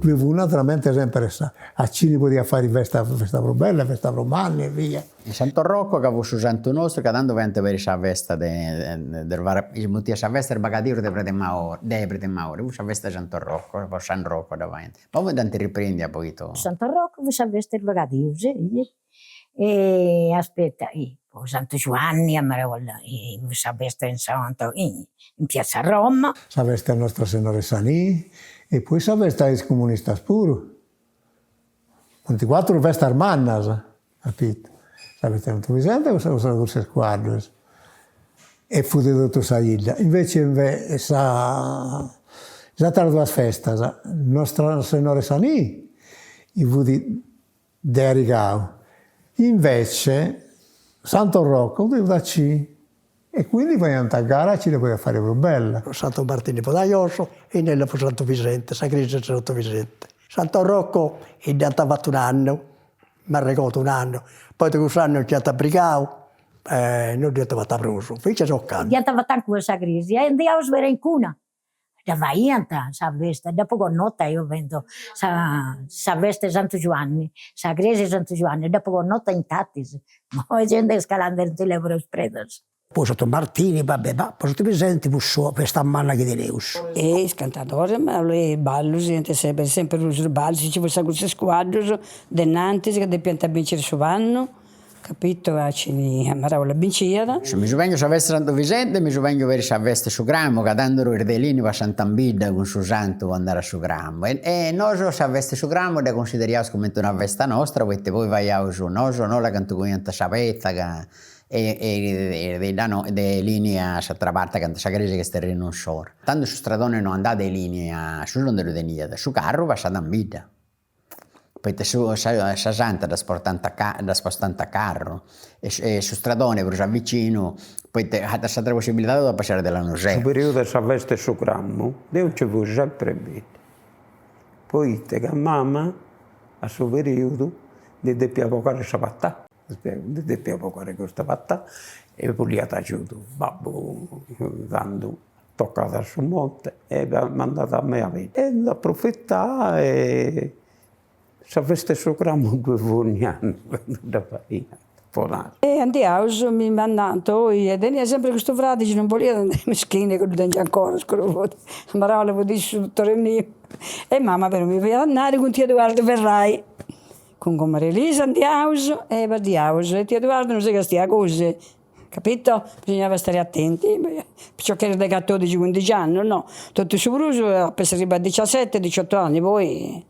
Ddu fut naturalmente sempre sa a chini podiat fari festa festa prus bella, festa prus manna e via. In Santo Rocco ca fut su santu nostru ca tandu faiant peri sa festa de de si mutiat sa festa 'e is bagadius de Predi Maore de Predi Maore, fut sa festa 'e Santo Rocco, po San Rocco dda faiant, poi dd'ant riprendia poita. Santo Rocco fut sa festa 'e is bagadius e aspetta, po Santu Giuanni a marolla, fut sa festa in Santo in piazza Roma. Sa festa 'e Nostra Sennora 'e sa Nì e poi sa festa 'e is comunistas puru, funt cuatru festas mannas, capito, sa festa 'e Santu Vissente e sa cursa 'e is cuaddus e fut totu sa 'idda, invece sa is ateras duas festas, Nostra Sennora 'e sa Nì fut de Arigau, invece Santo Rocco fut a C e quindi faiant a gara a chini podiat fari prus bella. Santu Martini po de giosso e innoi po Santu Vissente, sa cresia de Santu Vissente. Santo Rocco dd'ant fatu un'annu, m'arregodu un'annu, poi de cuss'annu nci ant brigau e non dd'iant fata prus, finzas a ocannu. Dd'iant fata ancora sa cresia e andiaus peri incuna Dda faiant sa festa, dd'apu connota eo fendo sa sa festa 'e Santu Giuanni, sa cresia 'e Santu Giuanni, dd'apu connota intatis, imoi genti est calande in is predas. Po Santu Martini, va bè, ma po Santu Vissenti fut sa festa manna chi teneus. E is cantadoris, ma is ballus iant sempri sempri prus is ballus, nci fut sa cursa 'e is cuaddus de innantis ca depiant binciri su pannu Capito a chini a maraula binciat. Mi suvengio sa festa 'e Santu Vissente e mi suvengio peri sa festa 'e su Cramu, ca tando is de Elini passant in bidda cun su santu po andare a su Cramu e nosu sa festa 'e su Cramu dda cunsideriaus cumenti una festa nostra poita poi faiaus nosu no cantu coiant sa petza ca e e de 'idda de Elini a s'atera parti acanta sa cresia chi est terrinu insoru. Tando su stradoni no andat de Elini a susu non ddu teniat, su carru passat in bidda Poita su sa sa santa ddas portant a ddas spostant a carru e su stradone prus a vicinu, poita s'atera possibilidadi fut a passai de Lanusè. Su periodu de sa festa 'e su Cramu deu nci fui sempri in bidda, poita ca mama a su periodu ndi depiat bogare sa patata, ndi depiat bogare custa patata e boliat agiudu, babbu tandu Tocat a su monte e mandat a mei a bidda. E nd'aprofità e sa festa 'e su cramu ddoi fut ogni annu candu dda faiant, po nai. E andiaus, mi mandant, oi, e tenia sempri custu fradi chi non boliat andai, mischinu, ca ddu tengiu ancora, scuru fut, a marolla fut issu su dottori miu. E mama però mi faiat andai cun tiu Eduardu Ferrai, cun comare Elisa andiaus e partiaus e tiu Eduardu non si castiat gosi Capito? Bisognava stare attenti, piciocheddos de catodixi cuindixi annus no, totu su prus ap'essi arribau a diciaseti diciotto anni, poi.